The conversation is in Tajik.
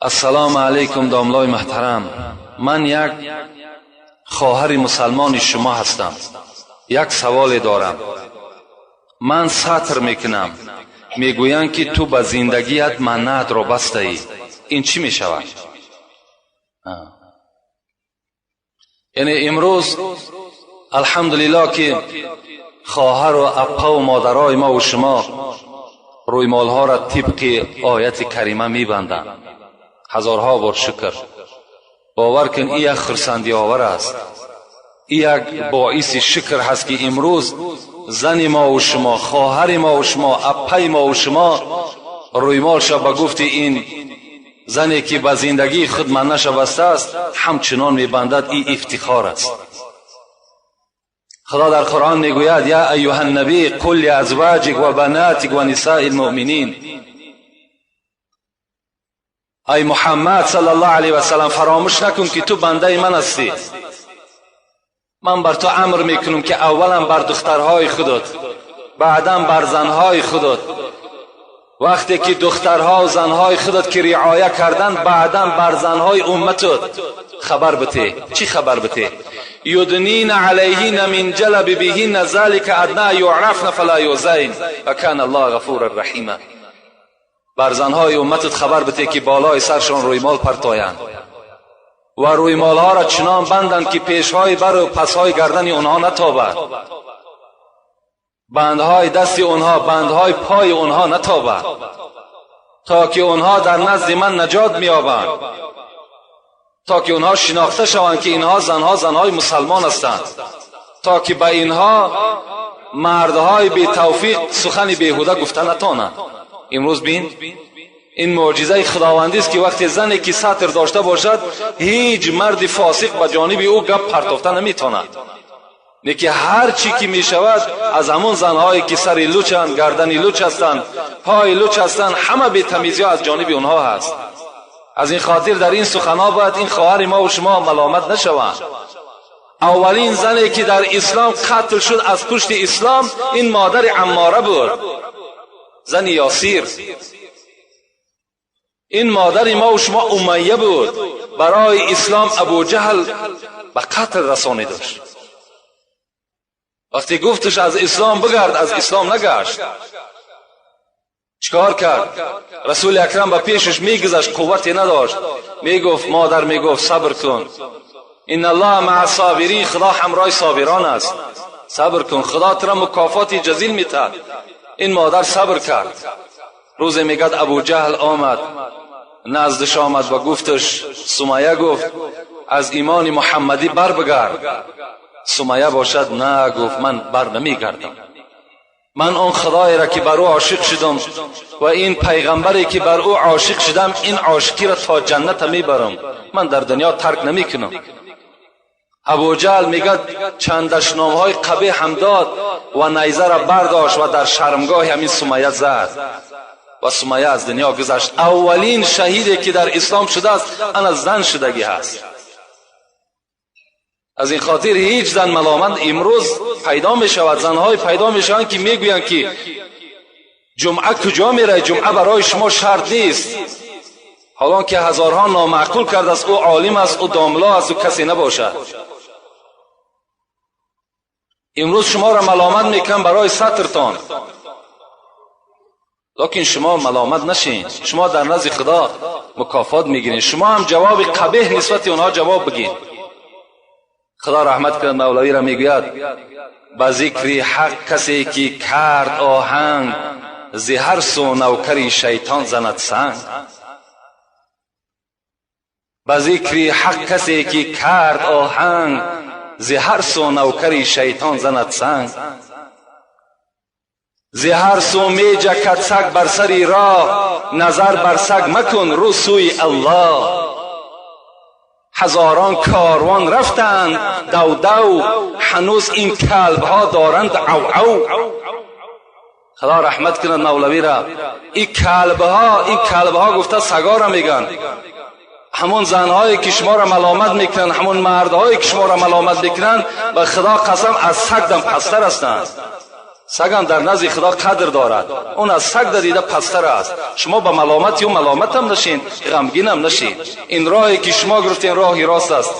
Ассалому алайкум, домлои муҳтарам. Ман як хоҳари мусалмони шумо ҳастам. Як саволе дорам. Ман сатр мекунам, мегӯянд, ки ту ба зиндагият маннатро бастаӣ. Ин чӣ мешавад? Яъне имрӯз, алҳамдулиллоҳ, ки хоҳару аппаву модарои мову шумо рӯймолҳоро тибқи ояти карима мебанданд. Ҳазорҳо бор шукр. Бовар кун, ин як хурсандиовар аст, ин як боиси шукр ҳаст, ки имрӯз зани мову шумо, хоҳари мову шумо, аппаи мову шумо рӯймолша ба гуфти ин зане, ки ба зиндагии худ маннаша бастааст, ҳамчунон мебандад. Ин ифтихор аст. Худо дар Қуръон мегӯяд: «Я айюҳа ннабӣ, қул лиазваҷик ва банатик ва нисаи лмуъминин». Ай Муҳаммад саллаллоҳу алайҳи васаллам, фаромӯш накун, ки ту бандаи ман ҳастӣ. Ман бар ту амр мекунам, ки аввалан бар духтарҳои худат, баъдан бар занҳои худат. Вақте ки духтарҳо занҳои худат ки риоя карданд, баъдан бар занҳои умматат хабар бите. Чӣ хабар бите? Юднина алайҳинна мин ҷалабибиҳинна, залика адна юърафна фала юзайн, ва кана аллоҳу ғафура раҳима. Бар занҳои умматат хабар бите, ки болои саршон рӯймол партоянд ва рӯймолҳоро чунон банданд, ки пешҳои бару пасҳои гардани онҳо натобад, бандҳои дасти онҳо, бандҳои пои онҳо натобад, то ки онҳо дар назди ман наҷот меёбанд, то ки онҳо шинохта шаванд, ки инҳо занҳо занҳои мусалмон ҳастанд, то ки ба инҳо мардҳои бетавфиқ сухани беҳуда гуфта натонанд. Имрӯз бин, ин мӯъҷизаи худовандист, ки вақте зане ки сатр дошта бошад, ҳеҷ марди фосиқ ба ҷониби ӯ гап партофта наметавонад. Лекин ҳар чӣ ки мешавад, аз ҳамон занҳое ки сари лучанд, гардани луч ҳастанд, пои луч ҳастанд, ҳама бетамизиҳо аз ҷониби онҳо ҳаст. Аз ин хотир дар ин суханҳо бояд ин хоҳари мову шумо маломат нашаванд. Аввалин зане ки дар ислом қатл шуд аз пушти ислом, ин модари Аммора буд, зани Ёсир. Ин модари мову шумо Умайя буд. Барои ислом Абуҷаҳл ба қатл расонидаш. Вақте гуфташ: «Аз ислом бигард», аз ислом нагашт. Чикор кард? Расули акрам ба пешаш мегузашт, қуввате надошт. Мегуфт, модар мегуфт: «Сабр кун, инна аллоҳа маа собирин, Худо ҳамроҳи собирон аст, сабр кун, Худо туро мукофоти ҷазил метаҳад». Ин модар сабр кард. Рӯзе, мегӯяд, Абуҷаҳл омад, наздаш омад ва гуфташ: «Сумая», гуфт, «аз имони муҳаммадӣ бар бигард». Сумая бошад на, гуфт: «Ман бар намегардам. Ман он худоеро, ки бар ӯ ошиқ шудам, ва ин пайғамбаре, ки бар ӯ ошиқ шудам, ин ошиқиро то ҷанната мебарам, ман дар дунё тарк намекунам». Абуҷаҳл, мегӯяд, чанд дашномҳои қабеҳ ҳам дод ва найзаро бардошт ва дар шармгоҳи ҳамин Сумая зад ва Сумая аз дунё гузашт. Аввалин шаҳиде, ки дар ислом шудааст, ана зан шудагӣ ҳаст. Аз ин хотир ҳеҷ зан маломат. Имрӯз пайдо мешавад, занҳое пайдо мешаванд, ки мегӯянд, ки ҷумъа куҷо меравед, ҷумъа барои шумо шарт нест, ҳолон ки ҳазорҳо номаъқул кардааст. Ӯ олим аст, ӯ домло аст, ӯ касе набошад. Имрӯз шуморо маломат мекунам барои сатртон, лекин шумо маломат нашин. Шумо дар назди Худо мукофот мегиред. Шумо ҳам ҷавоби қабеҳ нисбати онҳо ҷавоб бигин. Худо раҳмат кунад мавлавиро, мегӯяд: «Ба зикри ҳақ касе ки кард оҳанг, зи ҳар су навкари шайтон занад санг. Ба зикри ҳақ касе ки кард оҳанг, зи ҳар су навкари шайтон занад санг. Зи ҳар су меҷакад саг бар сари роҳ, назар бар саг макун, рӯ сӯи Аллоҳ. Ҳазорон корвон рафтанд давдав, ҳанӯз ин калбҳо доранд ав-ав». Худо раҳмат кунад мавлавира. Ин калбҳо, ин калбҳо гуфта сагора мегӯянд. Ҳамон занҳое, ки шуморо маломат мекунанд, ҳамон мардҳое, ки шуморо маломат мекунанд, ба Худо қасам, аз саг дам пасттар ҳастанд. Сагам дар назди Худо қадр дорад, он аз саг дида пасттар аст. Шумо ба маломати ӯ маломатам нашин, ғамгинам нашин. Ин роҳе ки шумо гирифтен, роҳи рост аст.